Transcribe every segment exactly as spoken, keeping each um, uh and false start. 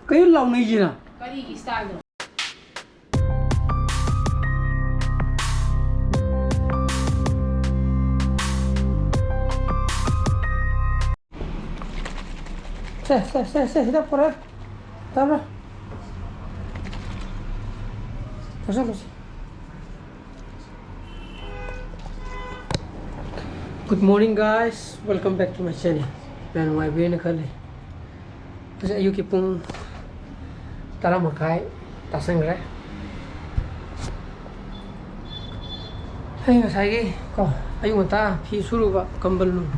ꯀꯩꯅꯣ ꯂꯥꯎꯅꯩꯁꯤꯅ? ꯀꯔꯤꯒꯤ ꯁ꯭ꯇꯥꯏꯜꯅꯣ? ꯁꯦ, ꯁꯦ, ꯁꯦ, ꯁꯦ, ꯁꯤꯗ ꯄꯨꯔꯛꯑꯦ꯫ ꯇꯥꯕ꯭ꯔꯥ? ꯆꯥꯁꯜꯂꯨꯁꯤ꯫ Good morning, guys. Welcome back to my channel. ꯌꯥꯝ ꯅꯨꯡꯉꯥꯏꯕꯤꯔꯦꯅ ꯈꯜꯂꯤ꯫ ꯍꯧꯖꯤꯛ ꯑꯌꯨꯛꯀꯤ ꯄꯨꯡ ꯇꯔꯥ ꯃꯈꯥꯏ ꯇꯥꯁꯟꯈ꯭ꯔꯦ꯫ ꯑꯩ ꯉꯁꯥꯏꯒꯤ ꯀꯣ, ꯑꯌꯨꯛ ꯉꯟꯇꯥ ꯐꯤ ꯁꯨꯔꯨꯕ, ꯀꯝꯕꯜ ꯅꯨꯡ,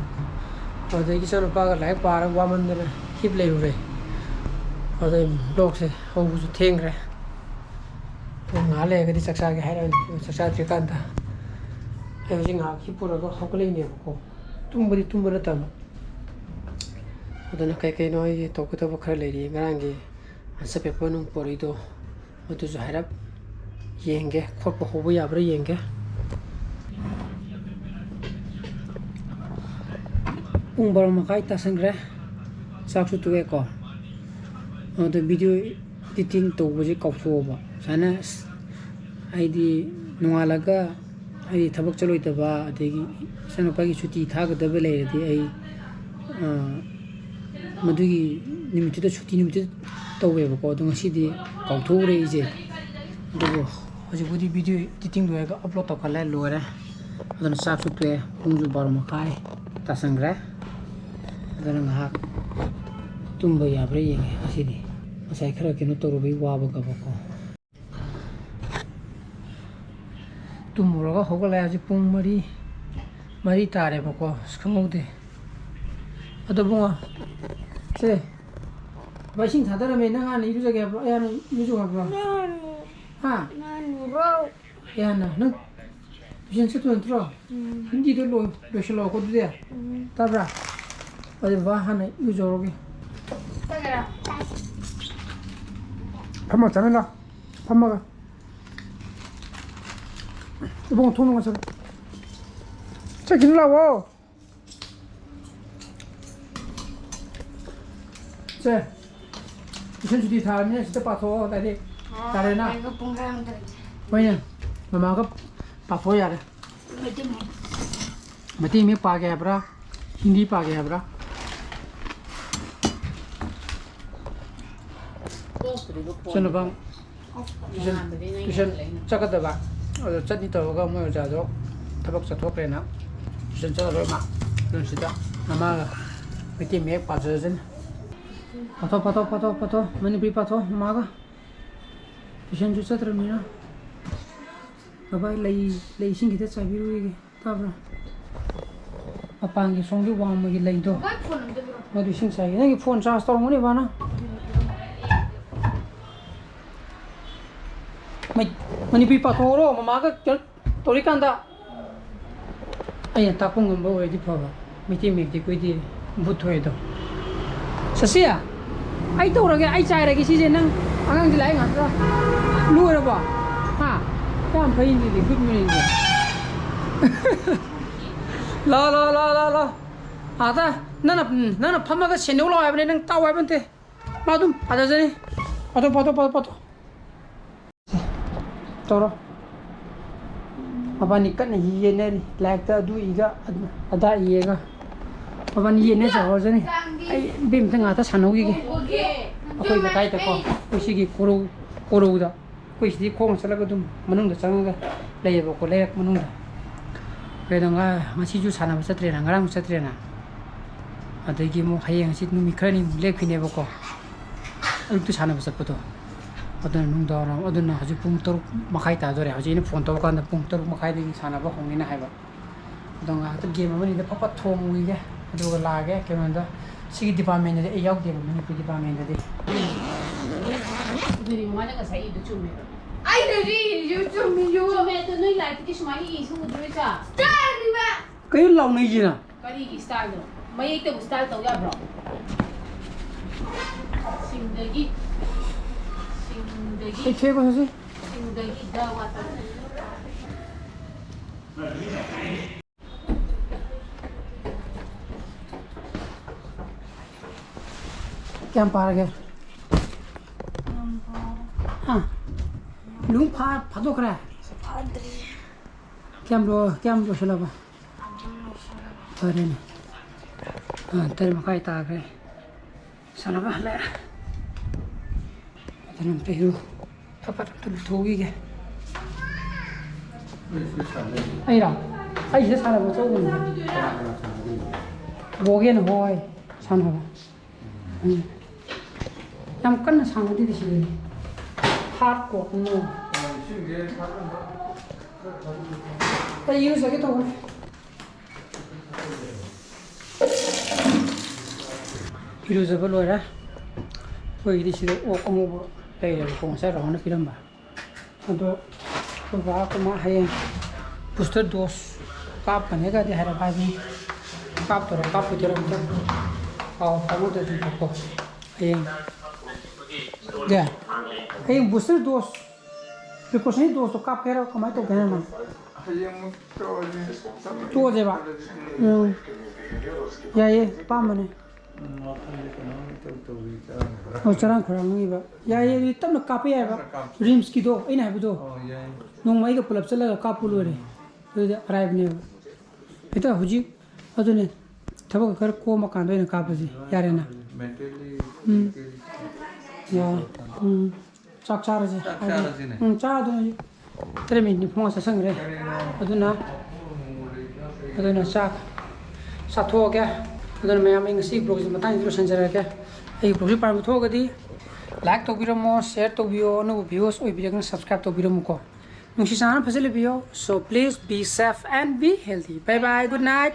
ꯑꯗꯨꯗꯒꯤ ꯏꯆꯥꯅꯨꯄꯥꯒ ꯂꯥꯏꯔꯤꯛ ꯄꯥꯔꯒ ꯋꯥꯃꯟꯗꯅ ꯍꯤꯞ ꯂꯩꯔꯨꯔꯦ꯫ ꯑꯗꯩ vlogꯁꯦ ꯍꯧꯕꯁꯨ ꯊꯦꯡꯈ꯭ꯔꯦ꯫ ꯄꯨꯡ ꯉꯥꯏꯍꯥꯛ ꯂꯩꯔꯒꯗꯤ ꯆꯥꯛ ꯆꯥꯒꯦ ꯍꯥꯏꯔꯛꯑꯅꯤ꯫ ꯆꯥꯛ ꯆꯥꯗ꯭ꯔꯤꯀꯥꯟꯗ ꯑꯩ ꯍꯧꯖꯤꯛ ꯉꯥꯏꯍꯥꯛ ꯍꯤꯞꯄꯨꯔꯒ ꯍꯧꯒꯠꯂꯛꯏꯅꯦꯕꯀꯣ꯫ ꯇꯨꯝꯕꯗꯤ ꯇꯨꯝꯕ ꯅꯠꯇꯕ꯫ ꯑꯗꯨꯅ ꯀꯩ ꯀꯩꯅꯣ ꯑꯩꯒꯤ ꯇꯧꯒꯗꯕ ꯈꯔ ꯂꯩꯔꯤ꯫ ꯉꯔꯥꯡꯒꯤ answer paper ꯅꯨꯡ ꯄꯣꯔꯛꯏꯗꯣ, ꯑꯗꯨꯁꯨ ꯍꯥꯏꯔꯞ ꯌꯦꯡꯒꯦ, ꯈꯣꯠꯄ ꯍꯧꯕ ꯌꯥꯕ꯭ꯔꯥ ꯌꯦꯡꯒꯦ꯫ ꯄꯨꯡ ꯕꯥꯔꯣ ꯃꯈꯥꯏ ꯇꯥꯁꯟꯈ꯭ꯔꯦ, ꯆꯥꯛꯁꯨ ꯇꯣꯛꯑꯦꯀꯣ꯫ ꯑꯗꯣ video editing ꯇꯧꯕꯁꯦ ꯀꯥꯎꯊꯣꯛꯑꯕ꯫ ꯁꯨꯃꯥꯏꯅ ꯑꯁ, ꯍꯥꯏꯗꯤ ꯅꯣꯡꯉꯥꯜꯂꯒ ꯍꯥꯏꯗꯤ ꯊꯕꯛ ꯆꯠꯂꯣꯏꯗꯕ, ꯑꯗꯒꯤ ꯏꯆꯥꯅꯨꯄꯥꯒꯤ ꯁꯨꯇꯤ ꯊꯥꯒꯗꯕ ꯂꯩꯔꯗꯤ ꯑꯩ, ꯑ, ꯃꯗꯨꯒꯤ ꯅꯨꯃꯤꯠꯇꯨꯗ, ꯁꯨꯇꯤ ꯅꯨꯃꯤꯠꯇꯨꯗ ꯇꯧꯋꯦꯕꯀꯣ꯫ ꯑꯗꯣ ꯉꯁꯤꯗꯤ ꯀꯥꯎꯊꯣꯛꯎꯔꯦ ꯑꯩꯁꯦ꯫ ꯑꯗꯨꯕꯨ ꯍꯧꯖꯤꯛꯄꯨꯗꯤ video editing ꯂꯣꯏꯔꯒ upload ꯇꯧꯈꯠꯂꯦ, ꯂꯣꯏꯔꯦ꯫ ꯑꯗꯨꯅ ꯆꯥꯛꯁꯨ ꯇꯣꯛꯑꯦ, ꯄꯨꯡꯁꯨ ꯕꯥꯔꯣ ꯃꯈꯥꯏ ꯇꯥꯁꯟꯈ꯭ꯔꯦ꯫ ꯑꯗꯨꯅ ꯉꯥꯏꯍꯥꯛ ꯇꯨꯝꯕ ꯌꯥꯕ꯭ꯔꯥ ꯌꯦꯡꯒꯦ ꯉꯁꯤꯗꯤ꯫ ꯉꯁꯥꯏ ꯈꯔ ꯀꯩꯅꯣ ꯇꯧꯔꯨꯕꯩ ꯋꯥꯕꯒꯕꯀꯣ꯫ ꯇꯨꯝꯃꯨꯔꯒ ꯍꯧꯒꯠꯂꯛꯑꯦ ꯍꯧꯖꯤꯛ ꯄꯨꯡ ꯃꯔꯤ, ꯃꯔꯤ ꯇꯥꯔꯦꯕꯀꯣ꯫ ꯑꯁ, ꯈꯪꯍꯧꯗꯦ꯫ ꯑꯗꯣ ꯏꯕꯨꯡꯉꯣ, ꯁꯦ, ꯕꯥ, ꯏꯁꯤꯡ ꯊꯥꯗꯔꯝꯃꯦ, ꯅꯪ ꯍꯥꯟꯅ ꯏꯔꯨꯖꯒꯦ ꯍꯥꯏꯕ꯭ꯔꯣ? ꯑꯩ ꯍꯥꯟꯅ ꯏꯔꯨꯖꯧ ꯍꯥꯏꯕ꯭ꯔꯣ? ꯍꯥ? ꯅꯥꯅꯨꯔꯣ꯫ ꯑꯩ ꯍꯥꯟꯅ, ꯅꯪ tuition ꯆꯠꯇꯣꯏ ꯅꯠꯇ꯭ꯔꯣ? ꯎꯝ꯫ ꯍꯤꯟꯗꯤꯗꯣ ꯂꯣꯏ-, ꯂꯣꯏꯁꯤꯜꯂꯛꯑꯣꯀꯣ ꯑꯗꯨꯗꯤ꯫ ꯎꯝ꯫ ꯇꯥꯕ꯭ꯔꯥ? ꯑꯗꯨ ꯕꯥ ꯍꯥꯟꯅ ꯏꯔꯨꯖꯧꯔꯒꯦ꯫ ꯆꯠꯂꯒꯦꯔꯥ? ꯐꯝꯃ ꯆꯥꯃꯤꯟꯅ꯫ ꯐꯝꯃꯒ꯫ ꯏꯕꯨꯡꯉꯣ, ꯊꯣꯡ ꯂꯣꯟꯁꯜꯂꯣ꯫ ꯆꯠꯈꯤꯅꯨ ꯂꯥꯛꯑꯣ꯫ ꯁꯦ꯫ ꯇꯨꯏꯁꯟ ꯁꯨꯇꯤ ꯊꯥꯔꯕꯅꯤꯅ ꯁꯤꯗ ꯄꯥꯊꯣꯛꯑꯣ ꯂꯥꯏꯔꯤꯛ꯫ ꯌꯥꯔꯦꯅ? ꯂꯥꯏꯔꯤꯛ ꯄꯨꯡ ꯈꯔ ꯌꯥꯝ ꯇꯧꯔꯦ꯫ ꯍꯣꯏꯅꯦ꯫ ꯃꯃꯥꯒ ꯄꯥꯊꯣꯛꯑꯣ ꯌꯥꯔꯦ꯫ ꯃꯩꯇꯩ ꯃꯌꯦꯛ꯫ ꯃꯩꯇꯩ ꯃꯌꯦꯛ ꯄꯥꯒꯦ ꯍꯥꯏꯕ꯭ꯔꯥ? ꯍꯤꯟꯗꯤ ꯄꯥꯒꯦ ꯍꯥꯏꯕ꯭ꯔꯥ? ꯏꯆꯟꯅꯨꯄꯥ ꯇꯨꯏꯁꯟ, ꯇꯨꯏꯁꯟ ꯆꯠꯀꯗꯕ꯫ ꯑꯗꯣ ꯆꯠꯅꯤ ꯇꯧꯔꯒ ꯃꯣꯏ ꯑꯣꯖꯥꯗꯣ ꯊꯕꯛ ꯆꯠꯊꯣꯛꯈ꯭ꯔꯦꯅ ꯇꯨꯏꯁꯟ ꯆꯠꯂꯔꯣꯏ ꯃꯥ꯫ ꯑꯗꯨꯅ ꯁꯤꯗ ꯃꯃꯥꯒ ꯃꯩꯇꯩ ꯃꯌꯦꯛ ꯄꯥꯖꯔꯁꯅꯤ꯫ ꯄꯥꯊꯣꯛ, ꯄꯥꯊꯣꯛ, ꯄꯥꯊꯣꯛ, ꯄꯥꯊꯣꯛ꯫ ꯃꯅꯤꯄꯨꯔꯤ ꯄꯥꯊꯣꯛ ꯃꯃꯥꯒ꯫ ꯇꯨꯏꯁꯟꯁꯨ ꯆꯠꯇ꯭ꯔꯕꯅꯤꯅ꯫ ꯕꯕꯥ, ꯂꯩ, ꯂꯩ ꯏꯁꯤꯡ ꯈꯤꯇ ꯆꯥꯏꯕꯤꯔꯨꯈꯤꯒꯦ꯫ ꯇꯥꯕ꯭ꯔꯥ? ꯃꯄꯥꯟꯒꯤ ꯁꯣꯝꯒꯤ ꯋꯥꯡꯃꯒꯤ ꯂꯩꯗꯣ꯫ ꯕꯕꯥ, ꯐꯣꯟ ꯑꯝꯇ ꯄꯤꯔꯛꯑꯣ꯫ ꯃꯗꯨ ꯏꯁꯤꯡ ꯆꯥꯏꯒꯦ꯫ ꯅꯪꯒꯤ ꯐꯣꯟ ꯆꯥꯔꯖ ꯇꯧꯔꯝꯒꯅꯤ ꯕꯕꯥꯅ꯫ ꯃꯩ-, ꯃꯅꯤꯄꯨꯔꯤ ꯄꯥꯊꯣꯛꯑꯣꯔꯣ? ꯃꯃꯥꯒ ꯀꯩꯅꯣ ꯇꯧꯔꯤꯀꯥꯟꯗ꯫ ꯑꯩꯅ ꯇꯥꯛꯄ ꯉꯝꯕ ꯑꯣꯏꯔꯗꯤ ꯐꯕ꯫ ꯃꯩꯇꯩ ꯃꯌꯦꯛꯇꯤ ꯑꯩꯈꯣꯏꯗꯤ ꯚꯨꯠ ꯊꯣꯛꯑꯦꯗꯣ꯫ ꯁꯁꯤ, ꯑꯩ ꯇꯧꯔꯒꯦ, ꯑꯩ ꯆꯥꯏꯔꯒꯦ ꯁꯤꯁꯦ꯫ ꯅꯪ ꯑꯉꯥꯡꯁꯦ ꯂꯥꯏꯔꯤꯛ ꯉꯥꯛꯇ ꯂꯣꯏꯔꯕꯣ? ꯍꯥ? ꯌꯥꯝ ꯐꯩꯅꯦ, good morning ꯁꯦ꯫ ꯂꯥ, ꯂꯥ, ꯂꯥ, ꯂꯥ, ꯂꯥ꯫ ꯑꯥꯗ ꯅꯪꯅ, ꯅꯪꯅ ꯐꯝꯃꯒ ꯁꯦꯟꯗꯧ ꯂꯥꯛꯑꯣ ꯍꯥꯏꯕꯅꯦ, ꯅꯪ ꯇꯥꯎ ꯍꯥꯏꯕ ꯅꯠꯇꯦ꯫ ꯃꯥ ꯑꯗꯨꯝ ꯄꯥꯖꯖꯅꯤ꯫ ꯄꯥꯊꯣꯛ, ꯄꯥꯊꯣꯛ, ꯄꯥꯊꯣꯛ, ꯄꯥꯊꯣꯛ꯫ ꯇꯧꯔꯣ꯫ ꯃꯕꯥꯅꯤ ꯀꯟꯅ ꯌꯦꯟꯅꯔꯤ꯫ ꯂꯥꯏꯔꯤꯛꯇ ꯑꯗꯨ ꯏꯒ ꯑꯗꯥ ꯏꯌꯦꯒ꯫ ꯃꯕꯥꯅꯤ ꯌꯦꯟꯅ ꯆꯠꯍꯧꯔꯖꯅꯤ꯫ ꯑꯩ ꯏꯕꯦꯝꯇ ꯉꯥꯛꯇ ꯁꯥꯟꯅꯧꯈꯤꯒꯦ꯫ ꯑꯩꯈꯣꯏ ꯂꯩꯀꯥꯏꯗꯀꯣ, ꯑꯩꯈꯣꯏ ꯁꯤꯒꯤ ꯀꯣꯔꯧ, ꯀꯣꯔꯧꯗ꯫ ꯑꯩꯈꯣꯏ ꯁꯤꯗꯤ ꯈꯣꯡꯅ ꯆꯠꯂꯒ ꯑꯗꯨꯝ ꯃꯅꯨꯡꯗ ꯆꯪꯉꯒ ꯂꯩꯌꯦꯕꯀꯣ, ꯂꯩꯔꯛ ꯃꯅꯨꯡꯗ꯫ ꯀꯩꯅꯣ, ꯉ-, ꯉꯁꯤꯁꯨ ꯁꯥꯟꯅꯕ ꯆꯠꯇ꯭ꯔꯦꯅ, ꯉꯔꯥꯡꯁꯨ ꯆꯠꯇ꯭ꯔꯦꯅ꯫ ꯑꯗꯒꯤ ꯑꯃꯨꯛ ꯍꯌꯦꯡ ꯍꯪꯆꯤꯠ ꯅꯨꯃꯤꯠ ꯈꯔꯅꯤ ꯑꯃꯨꯛ ꯂꯦꯞꯈꯤꯅꯦꯕꯀꯣ꯫ ꯑꯌꯨꯛꯇ ꯁꯥꯟꯅꯕ ꯆꯠꯄꯗꯣ꯫ ꯑꯗꯨꯅ ꯅꯨꯡꯗꯥꯡꯋꯥꯏꯔꯝ, ꯑꯗꯨꯅ ꯍꯧꯖꯤꯛ ꯄꯨꯡ ꯇꯔꯨꯛ ꯃꯈꯥꯏ ꯇꯥꯗꯣꯔꯦ꯫ ꯍꯧꯖꯤꯛ ꯑꯩꯅ ꯐꯣꯟ ꯇꯧꯕ ꯀꯥꯟꯗ ꯄꯨꯡ ꯇꯔꯨꯛ ꯃꯈꯥꯏꯗꯒꯤ ꯁꯥꯟꯅꯕ ꯍꯧꯅꯤꯅ ꯍꯥꯏꯕ꯫ ꯑꯗꯣ ꯉꯥꯏꯍꯥꯛꯇ ꯒꯦꯝ ꯑꯃꯅꯤꯗ ꯐꯠ ꯐꯠ ꯊꯣꯡꯉꯨꯈꯤꯒꯦ, ꯑꯗꯨꯒ ꯂꯥꯛꯑꯒꯦ꯫ ꯀꯩꯅꯣꯗ, ꯁꯤꯒꯤ ꯗꯤꯄꯥꯔꯠꯃꯦꯟꯗꯗꯤ ꯑꯩ ꯌꯥꯎꯗꯦꯕ, ꯃꯅꯤꯄꯨꯔꯤ ꯗꯤꯄꯥꯔꯠꯃꯦꯟꯗꯗꯤ꯫ ꯑꯗꯨꯗꯤ ꯃꯃꯥꯅ ꯉꯁꯥꯏ ꯏꯗꯨ ꯆꯨꯝꯃꯦꯕ꯫ ꯑꯩꯅ ꯏꯔꯤꯁꯨ ꯆꯨꯝꯃꯤꯁꯨ꯫ ꯆꯨꯝꯃꯦ, ꯑꯗꯨ ꯅꯣꯏ ꯂꯥꯏꯔꯤꯛꯇꯗꯤ ꯁꯨꯃꯥꯏꯅ ꯏꯁꯨ ꯎꯗ꯭ꯔꯣ, ꯏꯆꯥ? ꯆꯥꯔꯤꯕ! ꯀꯩꯅꯣ ꯂꯥꯎꯅꯩꯁꯤꯅ? ꯀꯔꯤꯒꯤ ꯁ꯭ꯇꯥꯏꯜꯅꯣ? ꯃꯌꯦꯛꯇꯕꯨ ꯁ꯭ꯇꯥꯏꯜ ꯇꯧ ꯌꯥꯕ꯭ꯔꯣ? ꯁꯤꯡꯗꯒꯤ, ꯁꯤꯡꯗꯒꯤ, ꯀꯩ ꯊꯦꯡꯕ ꯍꯧꯖꯤꯛ? ꯁꯤꯡꯗꯒꯤ ꯗ ꯋꯥꯇꯔ꯫ ꯀꯌꯥꯝ ꯄꯥꯔꯒꯦ? ꯑꯥ, ꯂꯨꯍꯣꯡ ꯐꯥ-, ꯐꯥꯗꯣꯛꯈ꯭ꯔꯦ? ꯐꯥꯗ꯭ꯔꯤ꯫ ꯀꯌꯥꯝ ꯂꯣ-, ꯀꯌꯥꯝ ꯂꯣꯏꯁꯤꯜꯂꯕ? ꯐꯔꯦꯅꯦ꯫ ꯑꯥ, ꯇꯔꯦꯠ ꯃꯈꯥꯏ ꯇꯥꯈ꯭ꯔꯦ꯫ ꯁꯥꯟꯅꯕ ꯍꯜꯂꯛꯑꯦ꯫ ꯑꯗꯨꯅ ꯑꯝꯇ ꯏꯔꯨ꯫ ꯐꯠ ꯐꯠ ꯑꯝꯇ ꯂꯨꯊꯣꯛꯈꯤꯒꯦ꯫ ꯑꯩꯔꯣ? ꯑꯩ ꯁꯤꯗ ꯁꯥꯟꯅꯕ ꯆꯠꯂꯨꯕꯅꯦ꯫ ꯕꯣꯒꯦꯟ ꯍꯣꯏ ꯁꯥꯟꯅꯕ꯫ ꯎꯝ꯫ ꯌꯥꯝ ꯀꯟꯅ ꯁꯥꯟꯅꯗꯦꯗ ꯁꯤꯗꯗꯤ꯫ Hard court ꯅꯣ꯫ ꯑꯩ ꯏꯔꯨꯖꯒꯦ ꯇꯧꯕꯅꯦ꯫ ꯏꯔꯨꯖꯕ ꯂꯣꯏꯔꯦ꯫ ꯑꯩꯈꯣꯏꯒꯤꯗꯤ ꯁꯤꯗ ꯑꯣꯛ ꯑꯉꯧꯕ ꯂꯩꯔꯦꯕꯀꯣ, ꯉꯁꯥꯏ ꯔꯥꯍꯨꯜꯅ ꯄꯤꯔꯝꯕ꯫ ꯑꯗꯣ ꯑꯩꯈꯣꯏ ꯕꯥ ꯑꯩꯈꯣꯏ ꯃꯥ ꯍꯌꯦꯡ booster dose ꯀꯥꯞꯀꯅꯤꯒꯗꯤ ꯍꯥꯏꯔꯞ ꯍꯥꯏꯕꯅꯤ꯫ ꯀꯥꯞꯇꯣꯏꯔꯥ ꯀꯥꯞꯄꯣꯏꯗꯣꯏꯔꯥ ꯑꯝꯇ ꯄꯥꯎ ꯐꯥꯎꯅꯗ꯭ꯔꯗꯤꯕꯀꯣ꯫ ꯍꯌꯦꯡ, ꯗꯦ, ꯍꯌꯦꯡ booster dose, precautionary dose ꯇꯣ ꯀꯥꯞꯀꯦ ꯍꯥꯏꯔꯣ, ꯀꯃꯥꯏꯅ ꯇꯧꯒꯦ ꯍꯥꯏꯅꯣ? ꯍꯌꯦꯡꯃꯨꯛ ꯇꯧꯔꯁꯤ꯫ ꯇꯣꯛꯑꯁꯦꯕ? ꯎꯝ꯫ ꯌꯥꯏꯌꯦ, ꯑꯄꯥꯝꯕꯅꯦ꯫ ꯎꯝ, ꯋꯥꯈꯜꯁꯦ ꯀꯩꯅꯣꯝ ꯏꯇꯧ ꯇꯧꯏ, ꯆꯔꯥꯡ ꯈꯔ꯫ ꯑꯣ, ꯆꯔꯥꯡ ꯈꯔ ꯉꯪꯉꯤꯕ꯫ ꯌꯥꯏꯌꯦ, ꯑꯗꯨꯗꯤ ꯇꯞꯅ ꯀꯥꯞꯄ ꯌꯥꯏꯕ꯫ ꯇꯞꯅ ꯀꯥꯞꯁꯤ꯫ ꯔꯤꯝꯁꯀꯤꯗꯣ ꯑꯩꯅ ꯍꯥꯏꯕꯗꯣ꯫ ꯑꯣ, ꯌꯥꯏ꯫ ꯅꯣꯡꯃ ꯑꯩꯒ ꯄꯨꯂꯞ ꯆꯠꯂꯒ ꯀꯥꯞꯄꯨ ꯂꯣꯏꯔꯦ꯫ ꯎꯝ꯫ ꯑꯗꯨꯗꯤ ꯑꯔꯥꯏꯕꯅꯦꯕ꯫ ꯍꯦꯛꯇ ꯍꯧꯖꯤꯛ, ꯑꯗꯨꯅꯦ, ꯊꯕꯛ ꯈꯔ ꯀꯣꯝꯃ ꯀꯥꯟꯗ ꯑꯣꯏꯅ ꯀꯥꯞꯄꯁꯤ꯫ ꯌꯥꯔꯦꯅ꯫ Mentally, ꯎꯝ꯫ Physically ꯌꯥ-, ꯎꯝ꯫ ꯆꯥꯛ ꯆꯥꯔꯁꯦ꯫ ꯆꯥꯛ ꯍꯥꯏꯗꯤ, ꯆꯥꯔꯁꯤꯅꯦ꯫ ꯎꯝ, ꯆꯥꯗꯣꯏꯅꯦ꯫ ꯇꯔꯦꯠ ꯃꯤꯅꯤꯠ ꯅꯤꯐꯨ ꯃꯉꯥ ꯆꯠꯁꯟꯈ꯭ꯔꯦ꯫ ꯀꯔꯤꯅꯣ? ꯑꯗꯨꯅ, ꯑꯗꯨꯅ ꯆꯥꯛ ꯆꯥꯊꯣꯛꯑꯒꯦ꯫ ꯑꯗꯨꯅ ꯃꯌꯥꯝ, ꯑꯩ ꯉꯁꯤ vlog ꯁꯤ ꯃꯇꯥꯡꯁꯤꯗ ꯂꯣꯏꯁꯤꯟꯖꯔꯒꯦ꯫ ꯑꯩꯒꯤ vlog ꯁꯤ ꯄꯥꯝꯕ ꯊꯣꯛꯑꯒꯗꯤ like ꯇꯧꯕꯤꯔꯝꯃꯣ, share ꯇꯧꯕꯤꯌꯣ, ꯑꯅꯧꯕ viewers ꯑꯣꯏꯕꯤꯔꯒꯅ subscribe ꯇꯧꯕꯤꯔꯝꯃꯨꯀꯣ꯫ ꯅꯨꯡꯁꯤ ꯆꯥꯟꯅꯅ ꯐꯖꯅ ꯂꯩꯕꯤꯌꯣ꯫ So please be safe and be healthy. Bye bye, good night.